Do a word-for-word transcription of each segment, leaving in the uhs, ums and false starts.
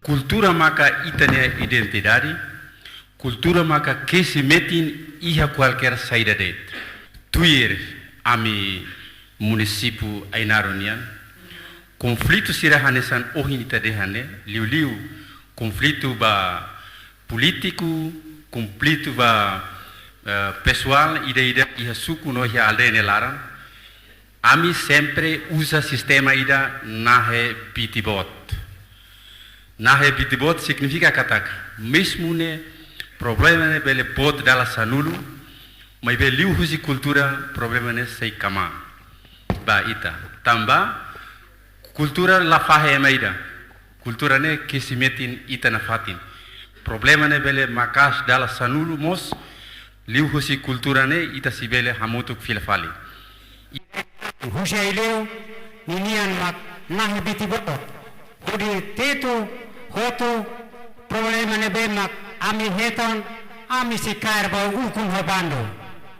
Kultura maka ita-nia identidade, kultura maka kesi metin iha kualkér saida de'it. Tuir ami munisípiu Ainaro nian, konflitu sira hanesan ohin ita dehan ne'e, liuliu konflitu ba polítiku, konflitu ba, eh, pesoál ida-idak iha suku no iha aldeia nia laran, ami sempre uza sistema ida nahe biti boot. Nahe biti boot signifika katak, mezmu ne'e problema ne'e bele boot dala sanulu, maibé liuhusi kultura problema ne'e sei kmaan ba ita. Tanba kultura la fahe ema ida. Kultura ne'e kesi metin ita nafatin. Problema ne'e bele maka'as dala sanulu mós, liuhusi kultura ne'e ita sei bele hamutuk fila fali. Husi Aileu ninian mak nahe biti boot. Hodi Tetu hotu problema ne'ebé mak ami hetan, ami sei kaer ba ukun ho bandu.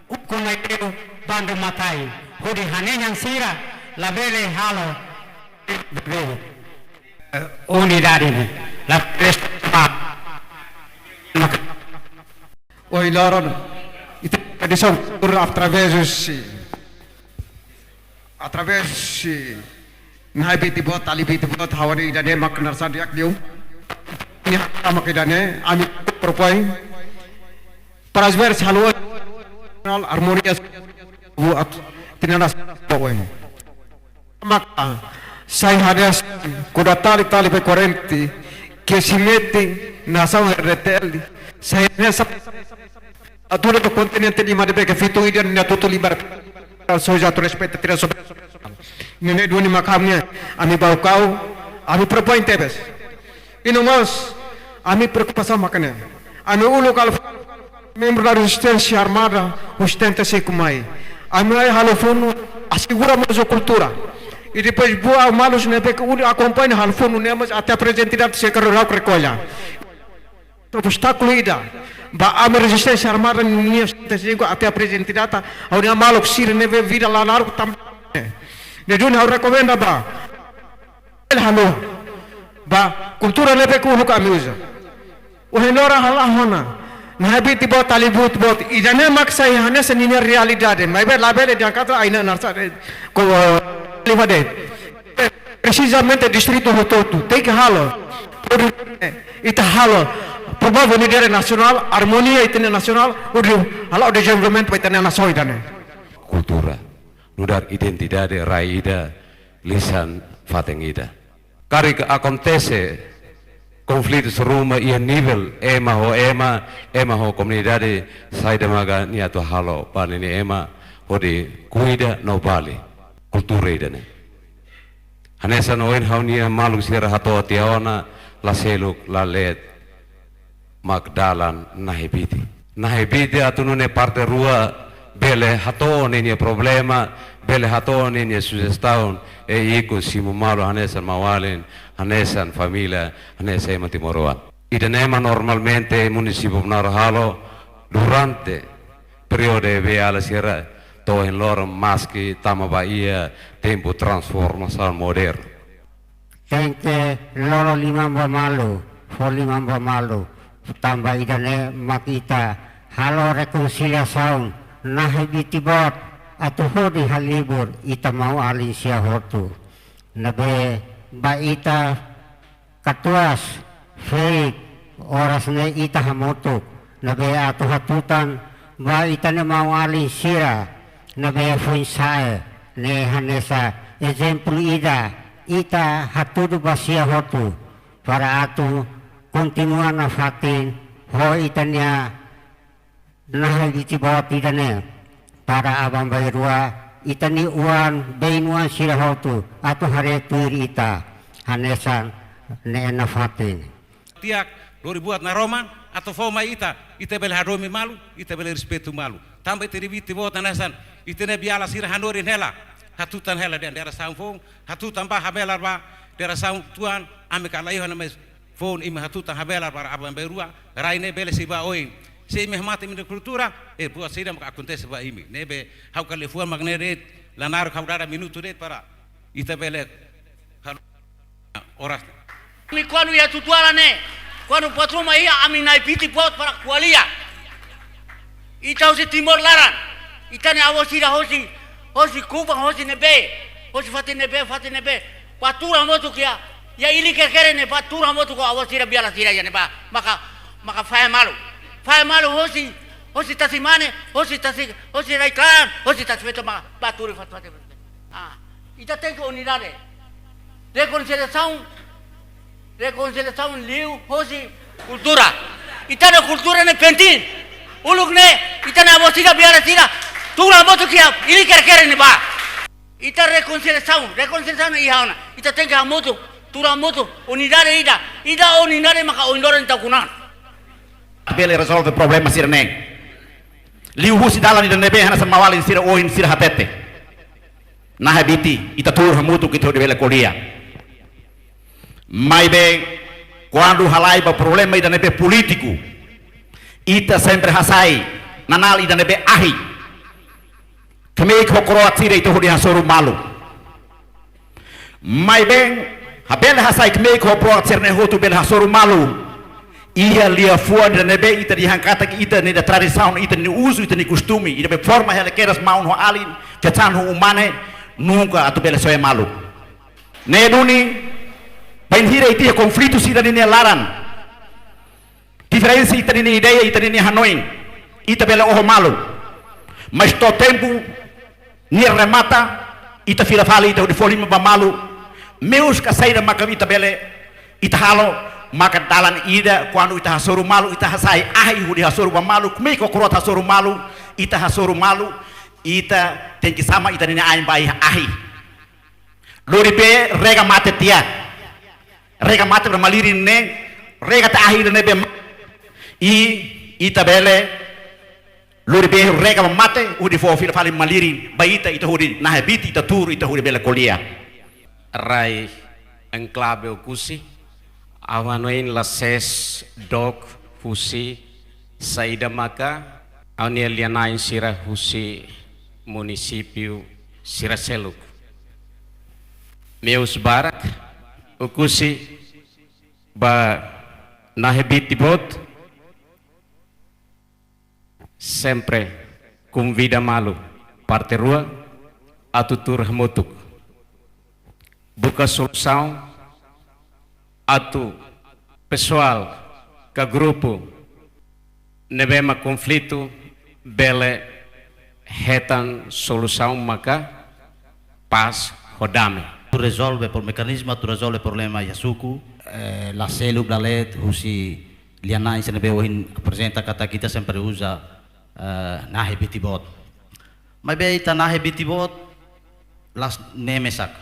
Ukun Aileu, bandu Matai. Hodi hanehan sira labele halo bebé. Eh, unidade ne'e. Labele ma. Ohin loron, ita tradisaun kultura através, eh, através, eh, nahe biti boot, tali biti boot, ha'u hanoin ida-ne'e mak naran sá di'ak liu. Nia mak ida-ne'e, ami propoin para as veces halo armonia buat tina nas boin. Maka sai hanesan kuda tali, tali be korrente, kesi metin nasaun R D T L. Sai hanesan atu no kontinente lima ne'ebé ke fitu ida nia tutu lima. Soja atu respeita tira sobre. Ne'e duni maka ami, ami Baucau, ami propoin tebes. I no mós, ami preokupasaun maka ne'e. Ami uluk halo membru da rezisténsia armada, husi setenta e cinco mai. Ami halo funu, asegura mós kultura. I depois buat malus ne'ebé ke uluk akompaña halo funu ne'e mós até prezente data se karo rau rekolla. Obstákulu ida ba ami rezisténsia armada nian setenta e cinco até prezente data, ha'u-nia maluk sira ne'ebé vida la naruk tam. Ne'e duni ha'u rekomenda ba el halo ba kultura ne'ebé ke uluk ami uza. Ohin loron halo ona. Nahe biti boot, tali biti boot. Ida-ne'e mak sai hanesan ninia realidade. Maibé labele di'ak atu aina narsa ko livade. Precisamente distritu hotu-hotu tenke halo. Ita halo promove unidade nasionál, armonia ita-nia nasionál, hodi halo dezenvolvimentu ba ita-nia nasaun ida-ne'e. Kultura, nu'udar identidade rai ida, lisan fatin ida. Karik akontese konflitu ruma iha nivel ema ho ema, ema ho komunidade, saida maka nia atu halo ba ninia ema hodi kuida no bali kultura ida-ne'e. Hanesan ohin ha'u-nia maluk sira hato'o tiha ona, la seluk, la leet mak dalan nahe biti. Nahe biti atu nune'e parte rua bele hato'o ninia problema, bele hato'o ninia sujestaun, e ikus simu malu hanesan maun-alin, hanesan família, hanesan ema timoroan. Ida-ne'e mak normalmente munisípiu Bobonaro halo durante períodu B L sira to'o ohin loron maski tama ba iha tempu transformasaun modernu. Tenke lolo liman ba malu, fó liman ba malu. Tanba ida-ne'e mak ita halo rekonsiliasaun, nahe biti boot, atu hodi halibur ita maun-alin sira hotu. Ne'ebé ba ita katuas, ferik, oras ne'e ita hamutuk, ne'ebé atu hatutan ba ita-nia maun-alin sira ne'ebé foin-sa'e, ne'e hanesan ezemplu ida ita hatudu ba sira hotu, para atu kontinua nafatin ho ita-nia nahe biti boot ida-ne'e, para aban-bainrua ita-nia oan, bein-oan sira hotu atu haree tuir ita, hanesan ne'e nafatin. Tiak, lori buat naroman, atu fó mai ita, ita bele hadomi malu, ita bele respeitu malu. Tanba ita-nia biti boot hanesan, ita-nia biala sira hanorin hela, hatutan hela dehan diresaun foun, hatutan ba habelar ba diresaun tuan, ami ka la iha ona mais foun imi hatutan habelar para aban-bainrua, rai ne'e bele sei ba oin. Se imi hamate imi-nia kultura, e buat saida maka akontese ba imi. Ne'ebé ha'u ka liafuan mak ne'e de'it, la naruk ha'u dada minutu de'it para ita bele halo oras. Ami kuandu iha Tutuala ne'e, kuandu patrun mai iha, ami nahe biti boot para ko'alia. Ita hosi Timor laran. Ita-nia avó sira hosi, hosi Kuban, hosi ne'ebé, hosi fatin ne'ebé, fatin ne'ebé. Bá tuur hamutuk iha, iha Ili Kerekere ne'e, bá tuur hamutuk ho avó sira, biala sira iha ne'ebá. Maka, maka fahe malu. Fahe malu hosi, hosi tasi mane, hosi tasi, hosi rai-klaran, hosi tasi feto maka bá tuur fatin, fatin, fatin. Ah, ita tenke unidade. Rekonsiliasaun, rekonsiliasaun liuhosi kultura. Ita-nia kultura ne'e penting. Uluk ne'e, ita-nia avó sira, biala sira, tuur hamutuk iha Ili Kerekere ne'ebá. Ita rekonsiliasaun, rekonsiliasaun iha ona. Ita tenke hamutuk, tuur hamutuk, unidade ida. Ida unidade maka oin loron ita kunan. Bele rezolve problema sira-ne'e. Liuhusi dalan ida ne'ebé hanesan maun-alin sira ohin sira hatete. Nahe biti, ita tuur hamutuk ita hodi bele ko'alia. Maibé, kuandu halai ba problema ida ne'ebé polítiku, ita sempre hasai nanál ida ne'ebé ahi. Kmeik ho koroat sira ita hodi hasoru malu. Maibé, labele hasai kmeik ho koroat sira-ne'e hotu bele hasoru malu. Iha liafuan ida ne'ebé ita dehan katak ita-nia tradisaun, ita-nia uzu, ita-nia kostume, ida be forma hela kedas maun ho alin, fechan ho umane, nunka atu bele soe malu. Ne'e duni, bainhira ita iha konflitu sira-ne'e nia laran. Diferensa ita-nia ideia, ita-nia hanoin. Ita bele oho malu. Mas to'o tempu nia remata, ita fila fali, ita hodi fó liman ba malu. Meus ka saida maka ita bele, ita halo, maka dalan ida, kuandu ita hasoru malu, ita hasai ahi hodi hasoru ba malu, kmeik ho koroat hasoru malu, ita hasoru malu, ita tenke sama ita-nia ain ba iha ahi. Lori be rega mate tiha. Rega mate ba malirin ne'e, rega tiha ahi ne'ebé. I, ita bele, lori be rega mate, hodi fó fila fali malirin, ba ita, ita hodi nahe biti, ita tuur, ita hodi bele ko'alia. Rai enklave Oekusi, ha'u hanoin la sees dook husi saida maka, ha'u-nia lia-na'in sira husi munisípiu sira seluk. Meus barak, Oekusi bá nahe biti boot, sempre konvida malu parte rua atu tuur hamutuk. Buka solusaun atu pesoál ka grupu ne'ebé mak konflitu bele hetan solusaun maka pás ho dame. Atu rezolve por mekanizmu atu rezolve problema iha suku, eh, la seluk dala ida husi lia-na'in sira ne'ebé ohin aprezenta katak ita sempre uza, eh, nahe biti boot. Maibé ita nahe biti boot, la'ós ne'e mesak.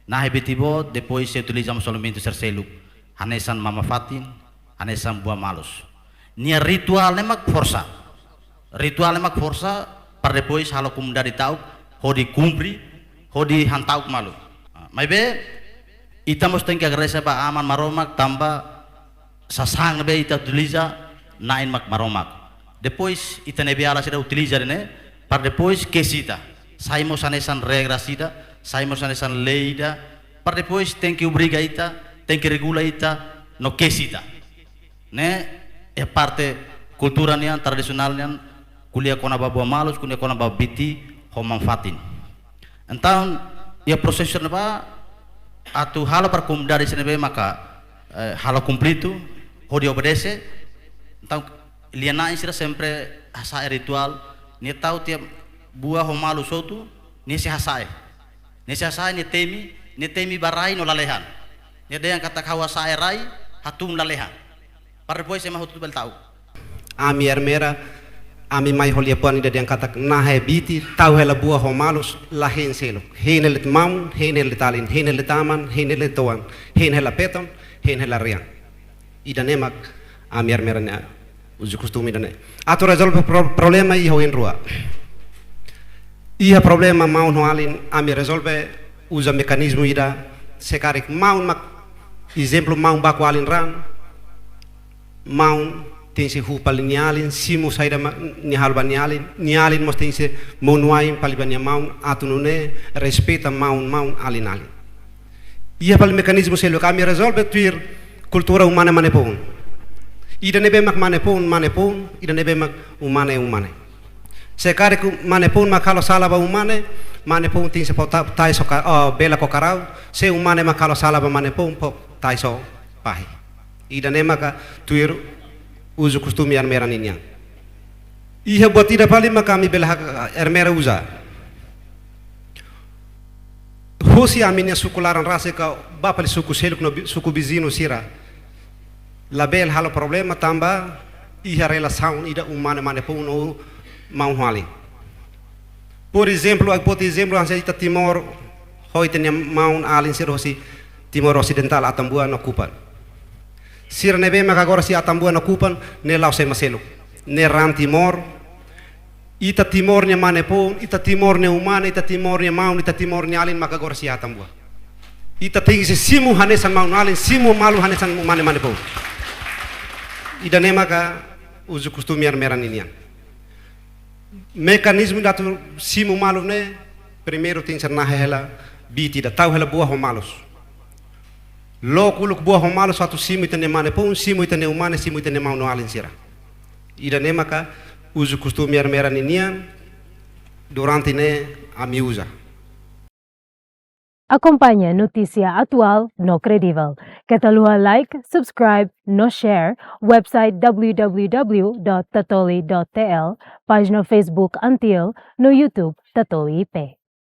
Nahe biti boot, depois sei utiliza mós elementu sira seluk. Hanesan mama-fatin, hanesan buah malus. Nia rituál ne'e mak forsa. Rituál ne'e mak forsa, para depois halo komunidade ta'uk, hodi kumpre, hodi han ta'uk malu. Ah, maibé, ita mós tenke agradese ba Aman Maromak, tanba sasán ne'ebé ita utiliza, na'in mak Maromak. Depois, ita-nia biala sira utiliza ne'e, para depois kesi ita. Sai mós hanesan regra ida, sai mós hanesan lei ida, para depois tenke obriga ita, tenke regula ita, no kesi ita. Ne'e, iha parte kultura nian, tradisionál nian, ko'alia kona-ba buah malus, ko'alia kona-ba biti, ho mama-fatin. Entaun, iha prosesu ne'ebá, atu halo para komunidade sira ne'ebé maka, eh, halo konflitu, hodi obedese. Entaun, lia-na'in sira sempre hasa'e rituál, nia tau tiha buah ho malus hotu, nia sei hasa'e. Nia sei hasa'e, nia temi, nia temi ba rai no lalehan. Nia dehan katak ha'u hasa'e rai, hatún lalehan. Para depois ema hotu bele ta'uk. Ami Ermera, ami mai ho liafuan ida dehan katak nahe biti, tau hela buah ho malus, la hein seluk. Hein hela de'it maun, hein hela de'it alin, hein hela de'it aman, hein hela de'it oan, hein hela feton, hein hela rian. Ida-ne'e mak ami Ermera nia uzu kostume ida-ne'e. Atu rezolve pro-, problema iha oin rua. Iha problema maun ho alin, ami rezolve uza mekanizmu ida, se karik maun mak, ezemplu, maun baku alin raan, maun tenke huu fali nia alin, simu saida mak nia halo ba nia alin, nia alin mós tenke monu-ain fali ba nia maun, atu nune'e respeita maun, maun, alin, alin. Iha fali mekanizmu seluk ami rezolve tuir kultura umane mane-poun. Ida ne'ebé mak mane-poun, mane-poun, ida ne'ebé mak umane, umane. Se karik mane-poun mak halo sala ba umane, mane-poun tenke fó ta-, taiso ka, oh, bela ho karau, se umane mak halo sala ba mane-poun, fó taiso fahi. Ida-ne'e maka tuir uzu kostume Ermera ninian. Iha buat ida fali maka ami bele hak Ermera uza. Husi ami-nia suku laran rasik ka ba fali suku seluk no bi-, suku viziñu sira. Labele halo problema tanba iha relasaun ida umane mane-poun no maun-alin. Por ezemplu, ai poti ezemplu, hanesan ita Timor, ho ita-nia maun-alin sira hosi Timor Osidentál, Atambua no Kupang. Sira ne'ebé maka agora sei Atambua no Kupang, ne'e la'ós ema seluk. Ne'e ran Timor, ita Timor nia mane-poun, ita Timor nia umane, ita Timor nia maun, ita Timor nia alin maka agora sei Atambua. Ita tenke simu hanesan maun-alin, simu malu hanesan umane mane-poun. Ida-ne'e maka uzu kostume Ermera ninian. Mekanizmu atu simu malu ne'e, primeiru tenke nahe hela biti ida, tau hela buah ho malus. Loke uluk buah ho malus atu simu ita-nia mane-poun, simu ita-nia umane, simu ita-nia maun-alin sira. Ida-ne'e maka uzu kostume Ermera ninian, durante ne'e ami uza. Akompaña notísia atuál no kredivel. Keta haluha like, subscribe no share website w w w dot tatoli dot t l, pájina Facebook Antiel no YouTube Tatoli I P.